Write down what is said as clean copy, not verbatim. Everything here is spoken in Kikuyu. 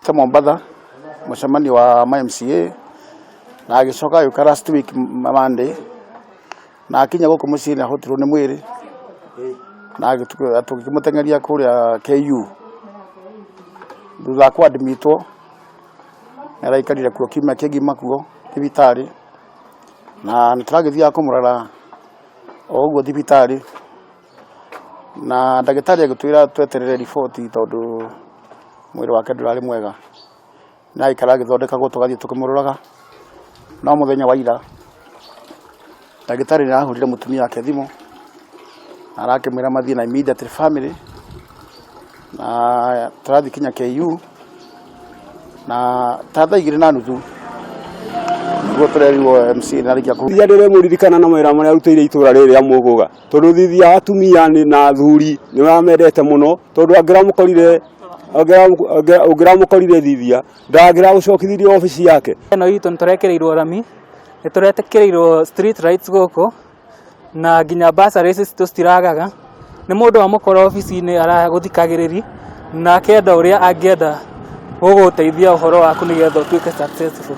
Ta Mombatha mũcemanio wa ma MCA na agĩcoka agĩũka last week Monday na akinya gũkũ mũciĩ nĩ ahotirwo nĩ mwĩrĩ na tũgĩkĩmũteng'eria kũrĩa KU thutha wa kũ admit-wo nĩ araikarire kuo kiumia kĩgima kuo thibitarĩ na nĩ tũragĩthiaga kũmũrora o ũguo thibitarĩ na ndagĩtarĩ agĩtwĩra tweterere riboti tondũ mwĩrĩ wake ndũrarĩ mwega na aikara agĩthondekagwo tũgathiĩ tũkĩmũroraga no mũthenya wa ira ndagĩtarĩ nĩ arahũrire mũtumia wake thimũ na arakĩmwĩra mathiĩ na immediately family na tũrathiĩ kinya KU na ta thaa 2 na nuthu nĩguo tũrerirwo MC nĩ arĩkia kũ Thithia ndĩrĩmũririkana na mawĩra marĩa arutĩire itũra rĩrĩ rĩa Mũgũga tondũ thithia atumia nĩ na athuri nĩ mamendete mũno tondũ angĩramũkorire ũngĩramũkorire thithia ndangĩragũcokithirie obici yake. Ĩno itũ nĩ tũrekĩrĩirwo rami, nĩ tũrekĩrĩirwo street lights gũkũ na nginya bursaries citũ citiragaga. Nĩ mũndũ wamũkora obici-inĩ aragũthikagĩrĩria na akenda ũrĩa angĩenda gũgũteithia ũhoro waku nĩgetha ũtuĩke successful.